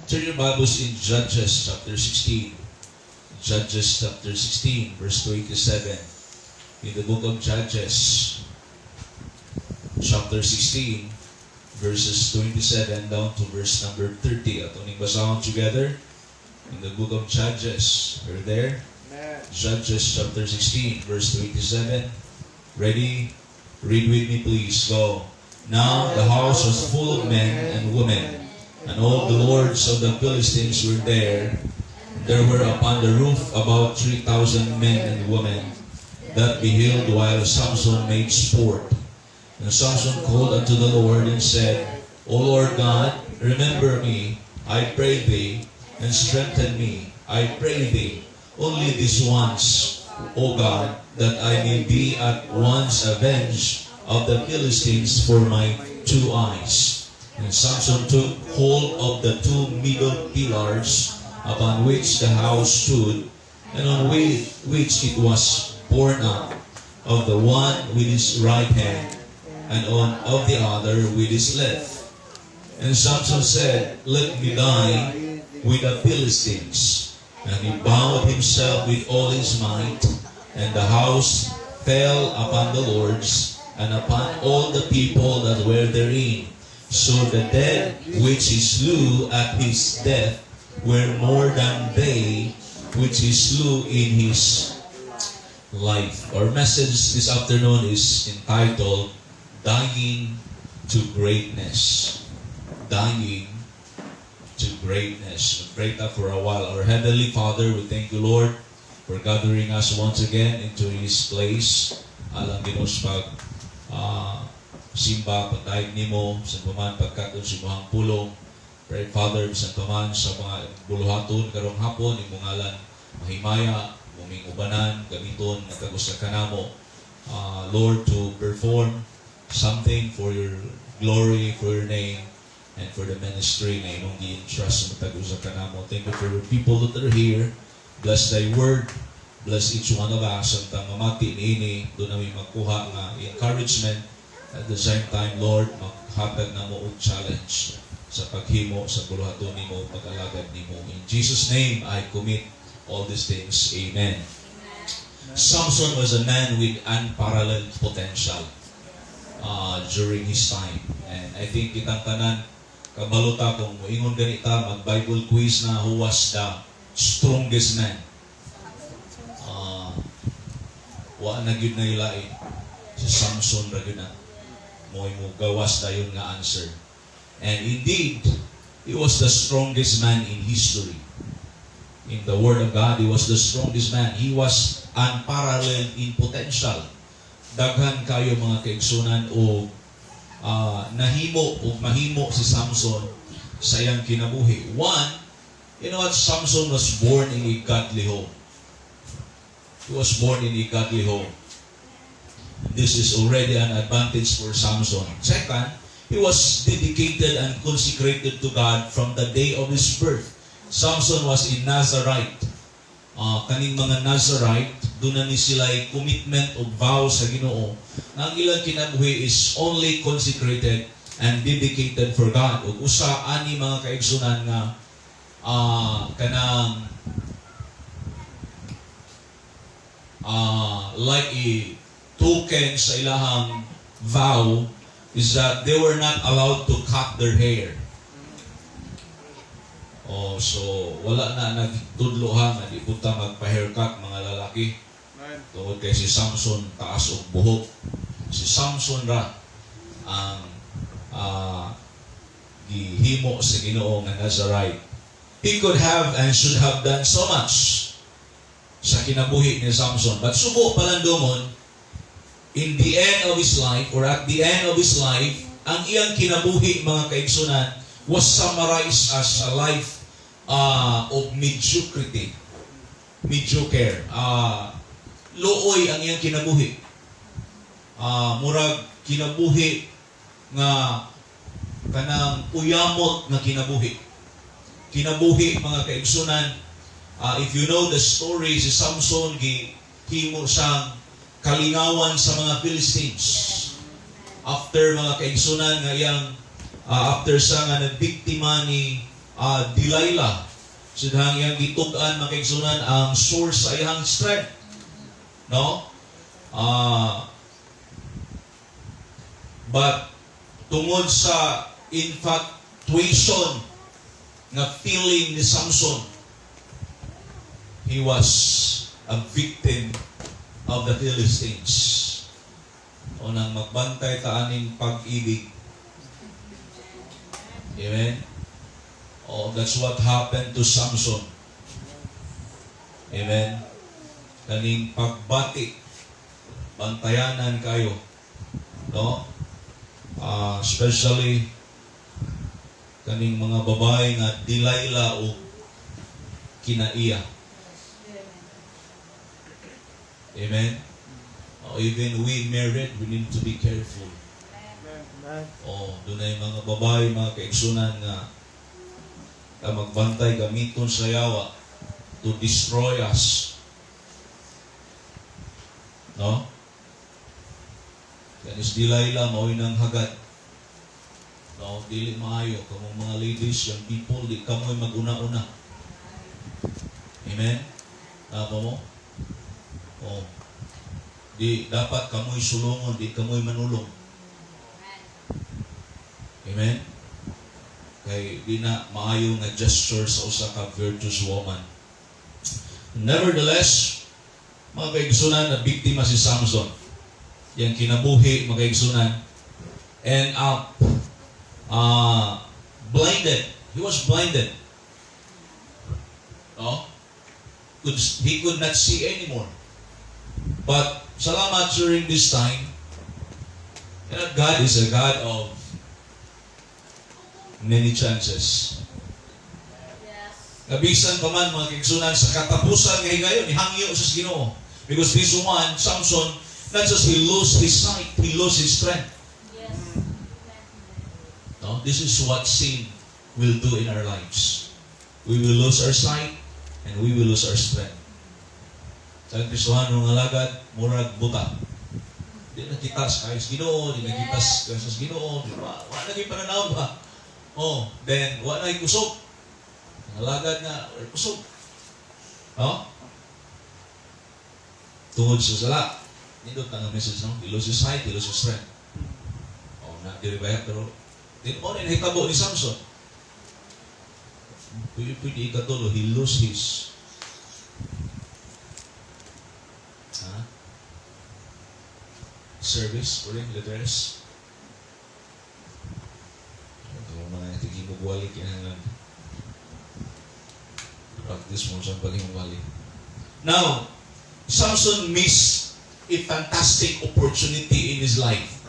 Turn your Bibles in Judges chapter 16. Judges chapter 16, verse 27. In the book of Judges, chapter 16, verses 27 down to verse number 30. Ato ning basahon together in the book of Judges. Are you there? Amen. Judges chapter 16, verse 27. Ready? Read with me, please. Go. Now the house was full of men and women, and all the lords of the Philistines were there. There were upon the roof about 3,000 men and women that beheld while Samson made sport. And Samson called unto the Lord and said, "O Lord God, remember me, I pray thee, and strengthen me, I pray thee, only this once, O God, that I may be at once avenged of the Philistines for my two eyes." And Samson took hold of the two middle pillars upon which the house stood, and on which it was borne up, of the one with his right hand, and on of the other with his left. And Samson said, "Let me die with the Philistines." And he bowed himself with all his might, and the house fell upon the lords and upon all the people that were therein. So the dead which he slew at his death were more than they which he slew in his life. Our message this afternoon is entitled "Dying to Greatness." Dying to Greatness. Pray ta for a while. Our Heavenly Father, we thank you, Lord, for gathering us once again into His place. Alang, Ginoo, sa pag simba, pagdayeg nimo, sa paman pagkaton sa imong pulong. Pray, Father, bisan pa man sa mga buluhaton karong hapon, imong ngalan mahimaya, imong ubanan, gamiton matag usa kanamo. Lord, to perform something for your glory, for your name, and for the ministry na imong gi-entrust sa matag usa kanamo. Thank you for your people that are here. Bless thy word. Bless each one of us. Samtang mamati niini, duna mi makuha nga encouragement. At the same time, Lord, maghatag namo og challenge sa paghimo sa buluhaton nimo, pag-alagad nimo. In Jesus' name, I commit all these things. Amen. Samson was a man with unparalleled potential during his time. And I think kitang tanan, kabalo ta kung moingon ganita, mag-Bible quiz na, who was the strongest man? Wa na gyud na ilain. Si Samson ra gyud na. Mo'y mo gawas dayon nga answer. And indeed, he was the strongest man in history. In the Word of God, he was the strongest man. He was unparalleled in potential. Daghan kayo, mga kaigsunan, o nahimo o mahimo si Samson sa iyang kinabuhi. One, you know what? Samson was born in a godly home. He was born in a godly home. This is already an advantage for Samson. Second, he was dedicated and consecrated to God from the day of his birth. Samson was a Nazarite. Kaning mga Nazarite, duna ni sila commitment o vow sa Ginoo na ang ilang kinabuhi is only consecrated and dedicated for God. Ug usa ani, mga kaigsunan, nga kanang like a token sa ilahang vow is that they were not allowed to cut their hair. Oh, so wala na nagtudlo ha nga di punta magpa-haircut mga lalaki. Amen. Tungod kay si Samson taas og buhok. Si Samson ra ang gihimo sa Ginoo nga Nazarite. He could have and should have done so much sa kinabuhi ni Samson. But subo palandungon, in the end of his life or at the end of his life, ang iyang kinabuhi, mga kaigsunan, was summarized as a life of mediocrity. Mediocre. Luoy ang iyang kinabuhi. Murag kinabuhi nga kanang uyamot nga kinabuhi. Kinabuhi, mga kaigsunan, if you know the story, si Samson gihimo siyang kalingawan sa mga Philistines. After, mga kaigsunan, nga iyang after sa nga nagbiktima ni Delilah. Sa dihang iyang gitug-an, mga kaigsunan, ang source sa iyang strength. No? But tungod sa infatuation nga feeling ni Samson, he was a victim of the Philistines. O nang magbantay ta aning pag-ibig. Amen? Oh, that's what happened to Samson. Amen? Kaning pagbati, bantayanan kayo. No? Especially kaning mga babae nga Delilah o kinaiya. Amen? Oh, even we married, we need to be careful. Amen. Oh, dunay mga babae, mga kaigsunan nga ka magbantay, gamiton sa yawa to destroy us. No? Kani si Delilah mao'y nang hagad. No, dili maayo kamong mga ladies, young people, di kamoy maguna-una. Amen? Napa mo? Oh. Di dapat kamoy sulungon, di kamoy manulong. Amen? Kay di na maayo nga gesture sa usa ka virtuous woman. Nevertheless, mga kaigsunan, na biktima si Samson. Yang kinabuhi, mga kaigsunan, end up blinded. He was blinded. No? He could not see anymore. But salamat, during this time, God is a God of many chances. Yes. Bisan pa man, mga kaigsunan, sa katapusan nga higayon, nihangyo sa Ginoo. Because this one, Samson, not just he lost his sight, he lost his strength. No? This is what sin will do in our lives. We will lose our sight and we will lose our strength. Sa Kristohano nga alagad, murag buta. Di na kita sa kay Ginoo, di na kita sa Ginoo, di ba? Wa na gyud pananaw ba? Oh, then wa na kusog. Ang alagad nga or kusog. No? Tungod sa sala. Nindot na nga message, no? He lose his sight, he lose his strength. Oh, na dili ba, pero di mo na nahitabo ni Samson. Pwede, pwede ikatulo, he lose his, ha? Service, pwede, letters. Ito mga tigimugwali, kinahanglan. Practice mo sa paghimugwali. Now, Samson missed a fantastic opportunity in his life.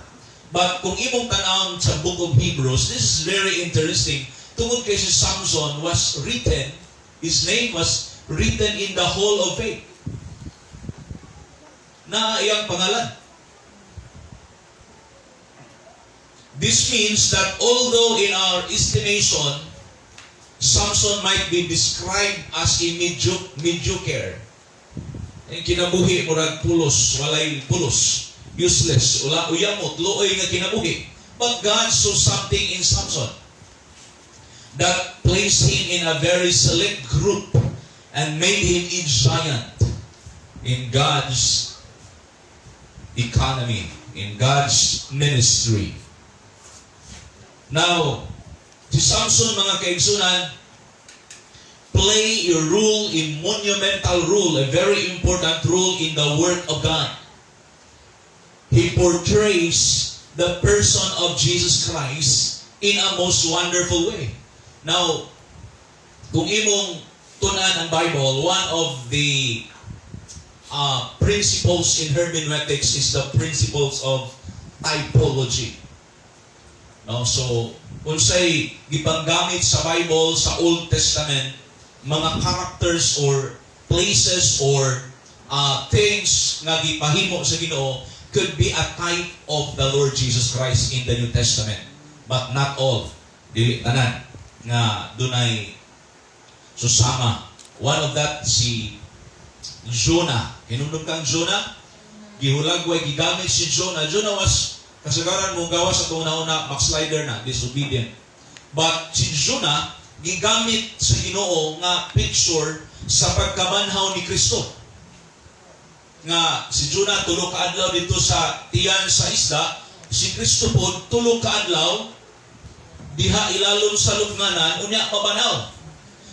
But kung imong tan-awon sa Book of Hebrews, this is very interesting. Tungod kay si Samson was written, his name was written in the Hall of Faith. Na iyang pangalan. This means that although in our estimation, Samson might be described as a mediocre. Ang kinabuhi, murag pulos, walay pulos, useless, wala uyamot, luoy nga kinabuhi. But God saw something in Samson that placed him in a very select group and made him a giant in God's economy, in God's ministry. Now, si Samson, mga kaigsunan, play a role, a monumental role, a very important role in the work of God. He portrays the person of Jesus Christ in a most wonderful way. Now, kung imong tun-an ang Bible, one of the principles in hermeneutics is the principles of typology. No, so unsay gipanggamit sa Bible sa Old Testament, mga characters or places or things nga gipahimo sa Ginoo could be a type of the Lord Jesus Christ in the New Testament. But not all. Dili tanan nga dunay susama. One of that, si Jonah. Hinumdum kang Jonah? Gihulagway, gigamit si Jonah. Jonah was kasagaran mo gawas sa itong una, backslider na, disobedient. But si Jonah gigamit sa Ginoo nga picture sa pagkabanhaw ni Kristo. Nga si Jonah 3 ka adlaw didto sa tiyan sa isda, si Kristo pod 3 ka adlaw diha ilalom sa lubnganan, unya mabanhaw.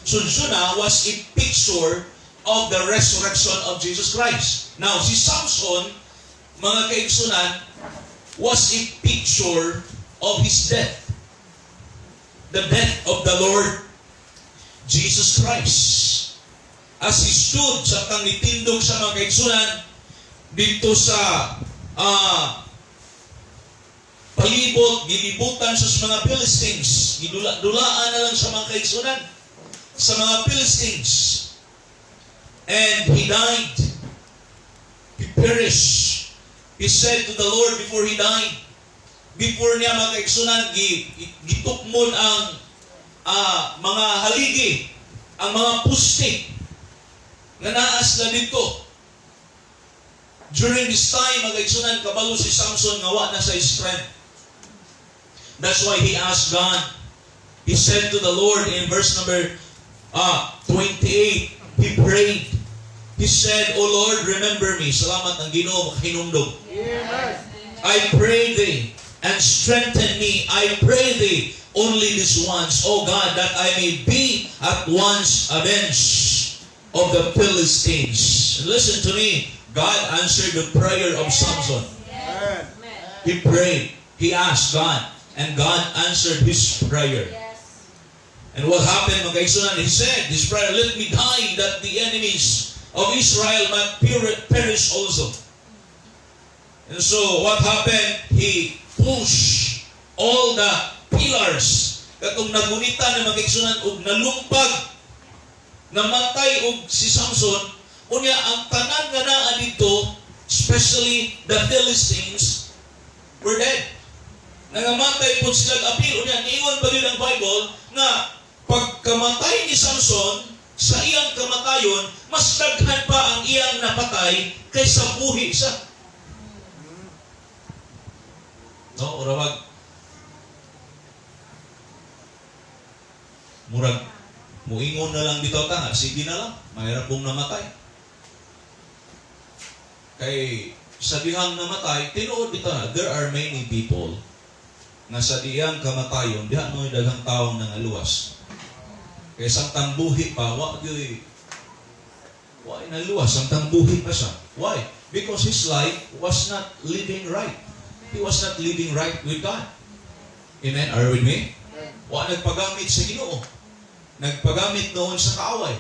So Jonah was a picture of the resurrection of Jesus Christ. Now, si Samson, mga kaigsunan, was a picture of his death. The death of the Lord Jesus Christ. As he stood sa tang nitindog sa mga kaigsunan, didto sa palibot, gilibutan sa mga Philistines. Gidula-dulaan na lang sa mga kaigsunan sa mga Philistines. And he died. He perished. He said to the Lord before he died, before niya, mga kaigsunan, gitukmon ang mga haligi, ang mga puste, nga naa sila didto. During this time, mga kaigsunan, kabalo si Samson nga wa na sa strength. That's why he asked God. He said to the Lord in verse number 28, he prayed. He said, "O Lord, remember me." Salamat ang Ginoo makahinumdom. Amen. "I pray thee, and strengthen me, I pray thee, only this once, O God, that I may be at once avenged of the Philistines." And listen to me, God answered the prayer of Samson. Amen. He prayed, he asked God, and God answered his prayer. And what happened, mga kaigsunan, he said, this prayer, "Let me die that the enemies of Israel might perish also." And so, what happened? He pushed all the pillars. Katong nagunita ni mga kaigsunan, og nalumpag, namatay og si Samson, unya ang tanan nga naa didto, especially the Philistines, were dead. Nangamatay po sila apil. Unya, niingon pa din ang Bible nga pagkamatay ni Samson, sa iyang kamatayon, mas daghan pa ang iyang napatay kaysa buhi siya. No, murag muingon na lang bitaw ta nga, sige na lang, mahirap pong namatay. Kay sa dihang namatay, tinuod bitaw na, there are many people nga sa diyang kamatayon, diha mo'y daghang taong nangaluwas. Kay samtang buhi pa, wa gyud wa naluwas, samtang buhi pa siya. Why? Because his life was not living right. He was not living right with God. Amen? Are you with me? Wa nagpagamit sa Ginoo. Nagpagamit noon sa kaaway.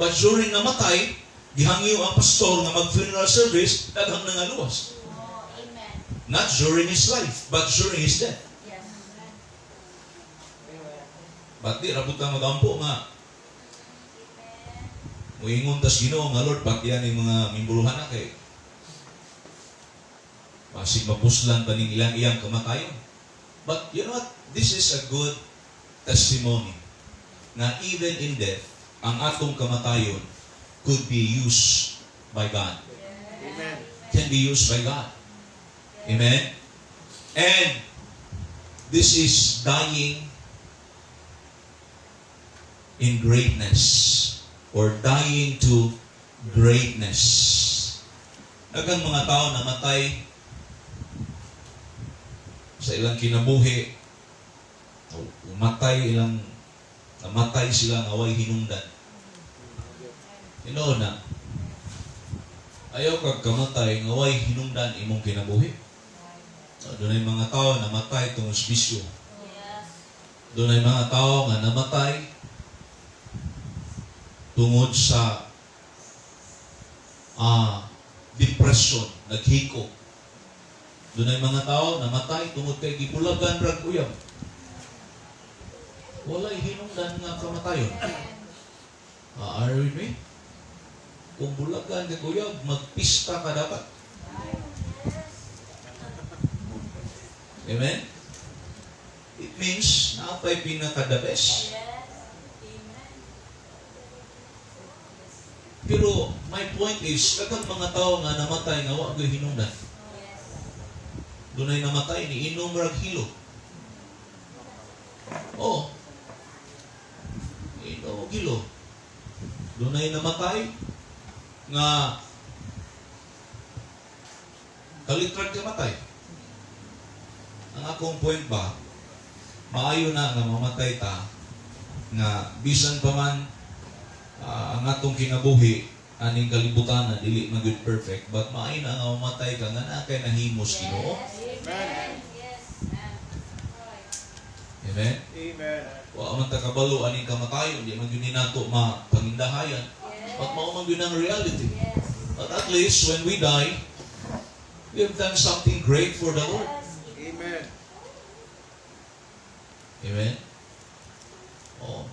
But during namatay, gihangyo ang pastor nga mag-funeral service, daghang nangaluwas. Oh, amen. Not during his life, but during his death. But di ra pud ta magampo nga muingon tas Ginoo nga, "Lord, patyan yung mga mimbruhan na kay basig mapuslan pa ning ilang iyang kamatayon." But you know what? This is a good testimony na even in death, ang atong kamatayon could be used by God. Amen. Can be used by God. Amen? And this is dying in greatness or dying to greatness. Daghang mga tao namatay sa ilang kinabuhi, o umatay ilang namatay sila nga way hinungdan. Tinuod na. Ayaw kag kamatay nga way hinungdan imong kinabuhi. So, dunay mga tao namatay tungod sa bisyo. Dunay mga tao nga namatay tungod sa depression, naghiko. Dunay mga tao namatay tungod kay gibulagan rag uyab. Walay hinungdan nga kamatayon. Are you with me? Kung bulagan kag uyab, magpista ka dapat. Amen? It means, naa pa'y pinaka-the best. Amen. Pero my point is, daghang mga tao nga namatay nga wa gyud hinungdan. Dunay namatay ni inom rag hilo. Oh. Gilo. Dunay namatay nga kalitrag kamatay. Ang akong point ba, maayo na nga mamatay ta nga bisan pa man ang atong kinabuhi aning kalibutan na dili man gyud perfect, but maayo na nga mamatay ka nga naa kay nahimos Ginoo. Yes. Amen. Yes. Right. Amen. Amen. Wa man ta kabalo aning kamatayon, di man gyud ni nato mapangindahayan. But mao man gyud ang reality. But at least when we die, we have done something great for the Lord. Amen. Amen. Oh.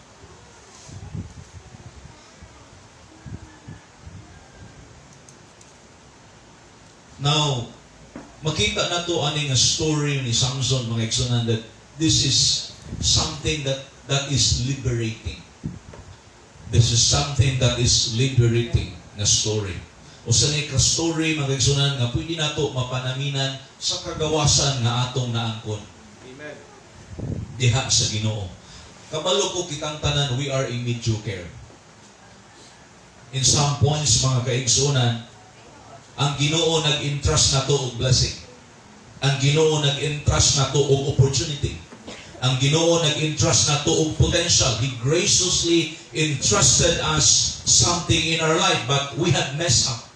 Now, makita na to ani nga story ni Samson, mga igsunan, that this is something that is liberating. This is something that is liberating na story. Usa ni ka story, mga igsunan, nga pwede nato mapanaminan sa kagawasan nga atong naangkon Amen. Diha sa Ginoo. Kabalo ko kitang tanan, we are in mediocre. In some points, mga kaigsunan, ang Ginoo nag-entrust nato og blessing. Ang Ginoo nag-entrust nato og opportunity. Ang Ginoo nag-entrust nato og potential. He graciously entrusted us something in our life, but we have messed up.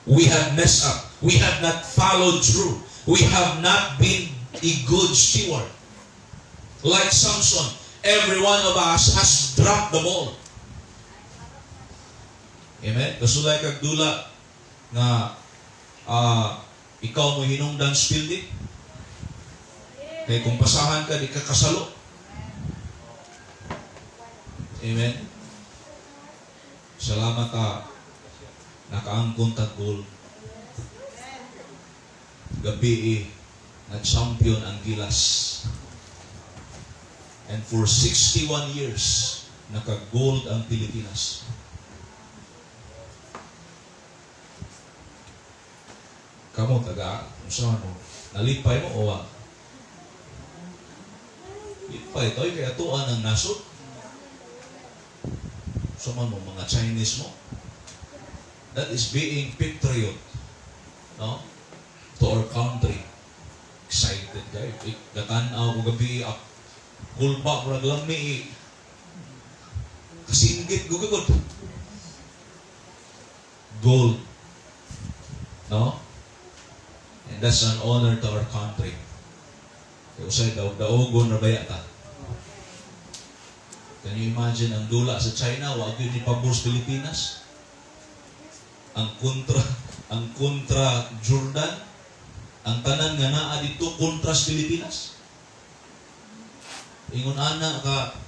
We have messed up. We have not followed through. We have not been a good steward. Like Samson, every one of us has dropped the ball. Amen? Kasulay kag dula nga ikaw mo hinungdan spildi. Kay kung pasahan ka, di ka kasalo. Amen? Salamat ta nakaangkon tag gold. Gabi eh, nag-champion ang Gilas. And for 61 years, naka-gold ang Pilipinas. Kamo, taga, unsa mo, nalipay mo o wa? Lipay, toy, kaya tuan ang nasod. Unsa man mo, mga Chinese mo. That is being patriot, no? To our country. Excited kayo. Gatan-aw ko gabi, up, kulpa, murag lami, eh. Kasinggit, gugugod. Gold. No? And that's an honor to our country. Kaya usay, daog-daogon na baya ta. Can you imagine ang dula sa China, wa gyud ni pabor sa Pilipinas? Ang kontra Jordan, ang tanan nga naa dito kontra sa Pilipinas. Ingon ana ka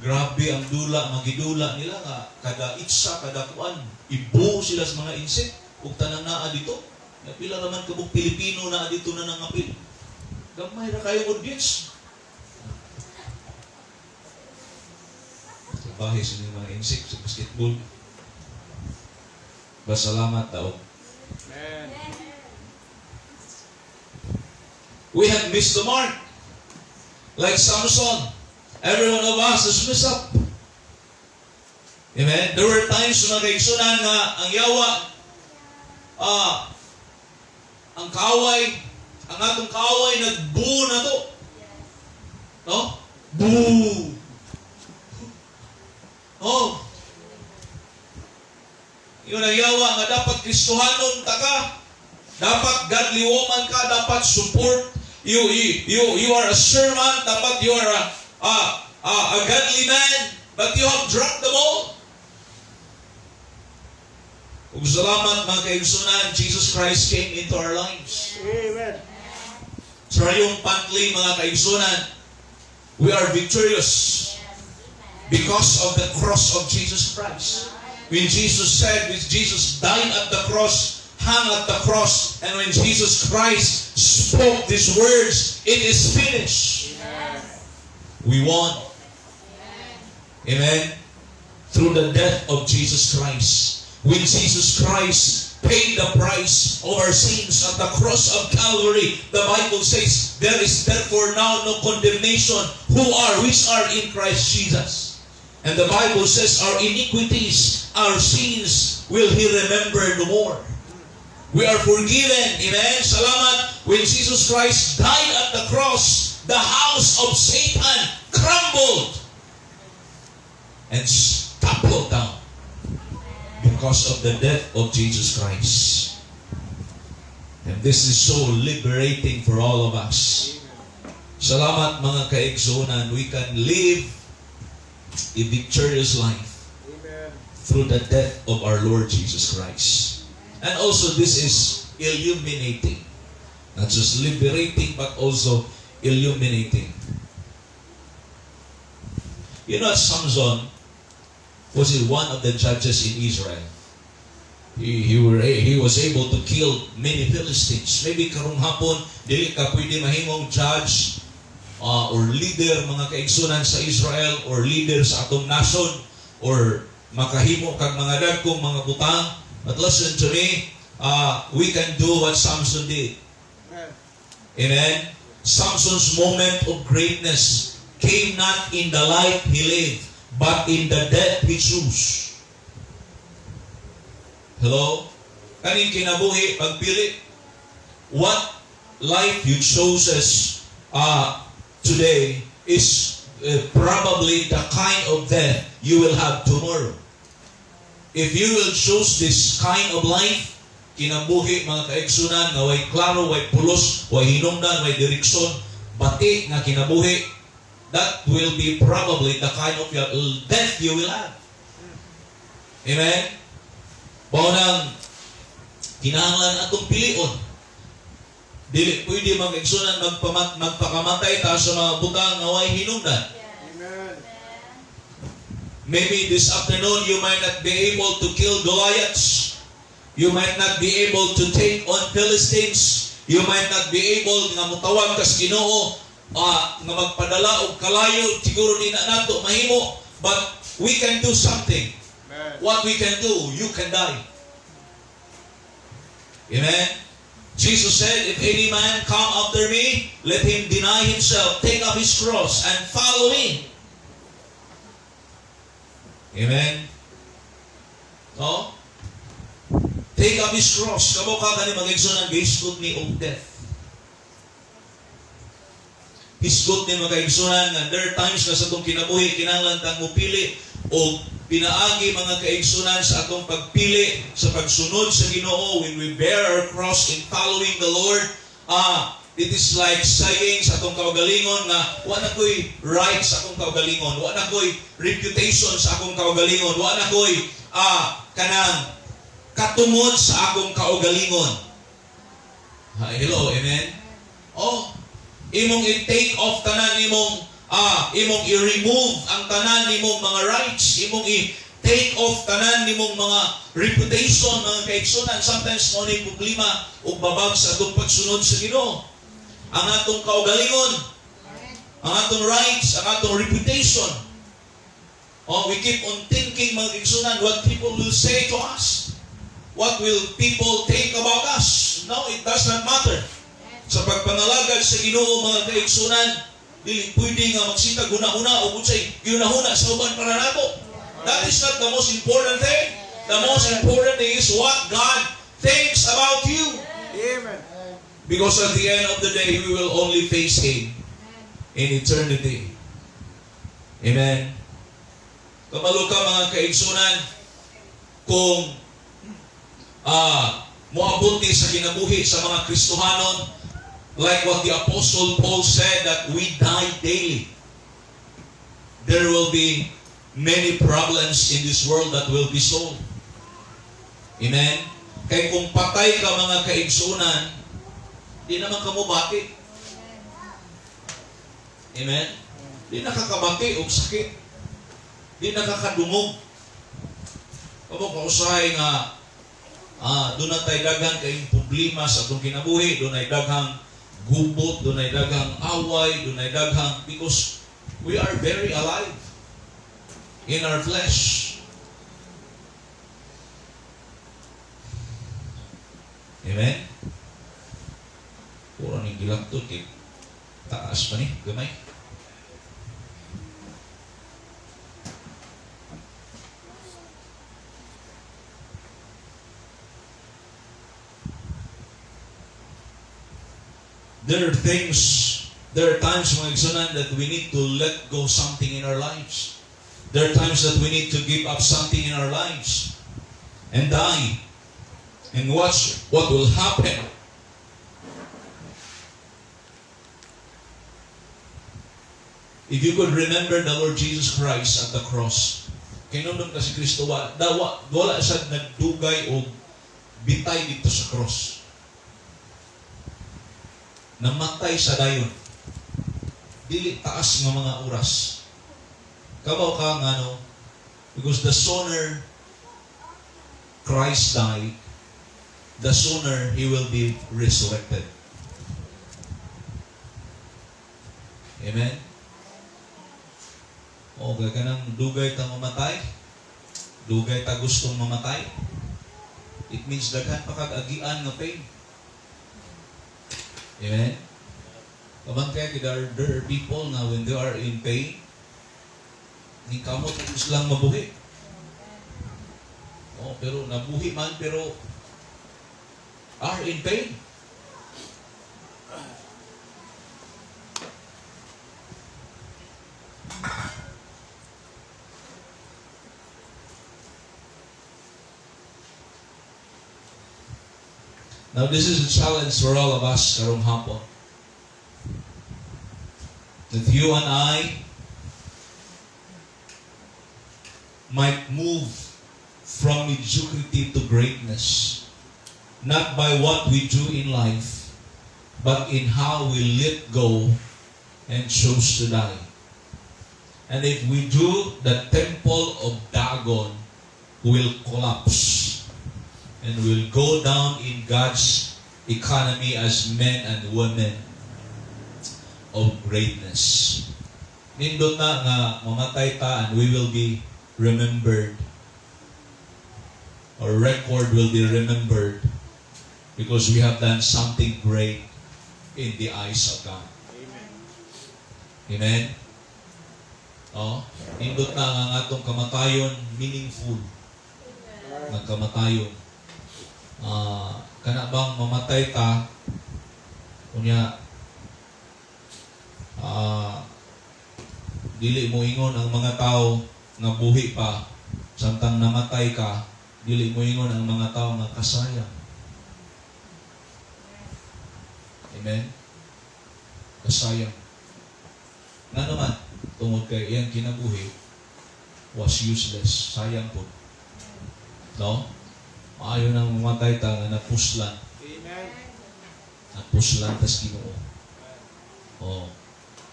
grabe ang dula, magidula nila nga kada itsa, kada kuan, ibo sila sa mga insect ug tanan naa dito. Nga pila raman kabuk Pilipino naa dito na nangapil. Gamay ra kayo audience. Bahi sa inyong mga insect sa basketball. Basalamat daw. Amen. We have missed the mark. Like Samson, every one of us has messed up. Amen? There were times, mga kaigsunan, nga ang yawa, ang kaaway, ang atong kaaway, nagbuo na to. No? Boo! Oh. Yun ang yawa nga dapat Kristohanon ta ka. Dapat godly woman ka, dapat support. You are a servant, dapat you are a godly man, but you have dropped the ball. Ug salamat, mga kaigsunan, Jesus Christ came into our lives. Amen. Triumphantly, mga kaigsunan, we are victorious because of the cross of Jesus Christ. When Jesus said, when Jesus died at the cross, hung at the cross, and when Jesus Christ spoke these words, "It is finished." We won. Amen. Through the death of Jesus Christ. When Jesus Christ Paid the price of our sins at the cross of Calvary. The Bible says, "There is therefore now no condemnation who are, which are in Christ Jesus." And the Bible says, "Our iniquities, our sins, will He remember no more." We are forgiven. Amen. Salamat. When Jesus Christ died at the cross, the house of Satan crumbled and toppled down because of the death of Jesus Christ. And this is so liberating for all of us. Salamat, mga kaigsuonan, we can live a victorious life Amen. Through the death of our Lord Jesus Christ. And also this is illuminating. Not just liberating, but also illuminating. Samson was one of the judges in Israel. He was able to kill many Philistines. Maybe karong hapon, dili ka pwede mahimong judge or leader, mga kaigsuonan, sa Israel or leader sa atong nation or makahimo kag mga dagkong mga butang. But listen to me, we can do what Samson did. Amen. Amen. Samson's moment of greatness came not in the life he lived, but in the death he chose. Hello? Kaning kinabuhi, pagpili. What life you chose as today is probably the kind of death you will have tomorrow. If you will choose this kind of life, kinabuhi, mga kaigsuonan, nga way klaro, way pulos, way hinungdan, way direksyon, bati nga kinabuhi, that will be probably the kind of your death you will have. Amen? Mao nang kinahanglan atong pilion. Dili pwede, mga kaigsuonan, magpakamatay ta sa mga butang nga way hinungdan. Amen. Maybe this afternoon you might not be able to kill Goliaths. You might not be able to take on Philistines. You might not be able nga mutawag kas Ginoo nga magpadala og kalayo, siguro di na nato mahimo, but we can do something. Amen. What we can do, you can die. Amen. Jesus said, "If any man come after me, let him deny himself, take up his cross, and follow me." Amen. No? Take up his cross. Kabalo ka kani, mga igsoon, gihisgot ni og death. Hisgot ni, mga kaigsunan, nga there are times na sa atong kinabuhi kinahanglan tang mupili og pinaagi, mga kaigsunan, sa atong pagpili sa pagsunod sa Ginoo. When we bear our cross in following the Lord, it is like saying sa atong kaugalingon nga wa na ko'y right sa akong kaugalingon, wa na ko'y reputation sa akong kaugalingon, wa na ko'y kanang katungod sa akong kaugalingon. Hi, hello, amen. Oh, imong i-take off tanan imong imong i-remove ang tanan nimong mga rights, imong i-take off tanan nimong mga reputation, mga kaigsuonan. Sometimes mao ni problema ug babag sa atong pagsunod sa Ginoo. Ang atong kaugalingon, ang atong rights, ang atong reputation. Oh, we keep on thinking, mga kaigsuonan, what people will say to us. What will people think about us? No, it does not matter. Sa pagpangalagad sa Ginoo, mga kaigsuonan, dili pwede nga magsitag huna-huna o unsay gihuna-huna sa uban para nato. That is not the most important thing. The most important thing is what God thinks about you. Amen. Because at the end of the day, we will only face Him in eternity. Amen. Kabalo ka, mga kaigsuonan, kung moabot ni sa kinabuhi sa mga Kristohanon, like what the Apostle Paul said, that we die daily. There will be many problems in this world that will be solved. Amen? Kay kung patay ka, mga kaigsuonan, di naman ka mobati. Amen? Di na ka kabati og sakit. Di na ka kadungog. Kamo kausahay nga duna tay daghan kayong problema sa atong kinabuhi, dunay daghang gubot, dunay daghang away, dunay daghang, because we are very alive in our flesh. Amen? Puro ning gilakto kay taas pa ni, gamay. There are times, mga igsuonan, that we need to let go something in our lives. There are times that we need to give up something in our lives and die and watch what will happen. If you could remember the Lord Jesus Christ at the cross, kahinumdom ka si Kristo, wala siya nagdugay o bitay didto sa cross. Namatay sa dayon. Dili taas nga mga oras. Kabaw ka nga no, because the sooner Christ died, the sooner He will be resurrected. Amen? O, kaya kanang dugay ta mamatay, dugay ta gustong mamatay, it means daghan pa kag agian nga pain. Amen? Kaman kaya there are people na when they are in pain, ni kamot silang mabuhi. Oh, pero nabuhi man pero are in pain. Now, this is a challenge for all of us karong hapon. That you and I might move from mediocrity to greatness. Not by what we do in life, but in how we let go and chose to die. And if we do, the temple of Dagon will collapse and will go down in God's economy as men and women of greatness. Nindot na nga mamatay ta and we will be remembered. Our record will be remembered because we have done something great in the eyes of God. Amen. Amen? Oh, nindot na nga ang atong kamatayon meaningful nga kamatayon. Kana bang mamatay ta unya dili mo ingon ang mga tao nga buhi pa samtang namatay ka, dili mo ingon ang mga tao nga kasayang. Amen? Kasayang. Nga naman, tungod kay iyang kinabuhi was useless, sayang po. No? Maayo nang mamatay ta nga napuslan. Amen. Napuslan tas Ginoo. Oh.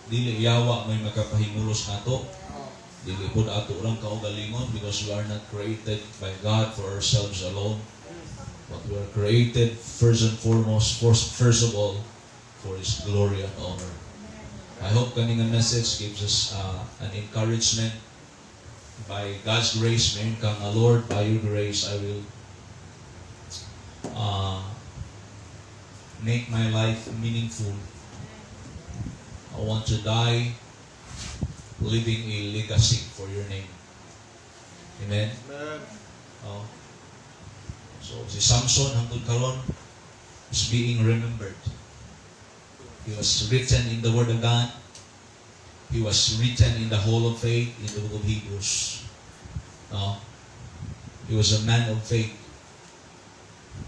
Dili yawa may makapahingulos nato. Dili pud ato lang kaugalingon because we are not created by God for ourselves alone. But we are created first and foremost, first of all, for His glory and honor. I hope kaning nga message gives us an encouragement. By God's grace, mayon ka nga, "Lord, by your grace, I will make my life meaningful. I want to die leaving a legacy for your name." Amen? Amen. Oh. So, si Samson hangtod karon is being remembered. He was written in the Word of God. He was written in the Hall of Faith in the book of Hebrews. No? He was a man of faith.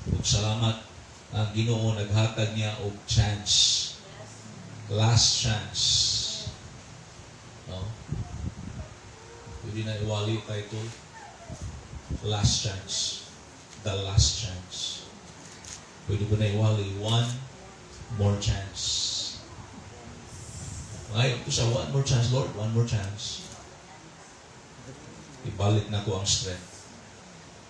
Ug salamat ang Ginoo naghatag niya og chance. Last chance. No? Pwede na iwali title. Last chance. The last chance. Pwede ko na iwali. One more chance. Ay, ito sa one more chance, Lord. One more chance. Ibalik na ko ang strength.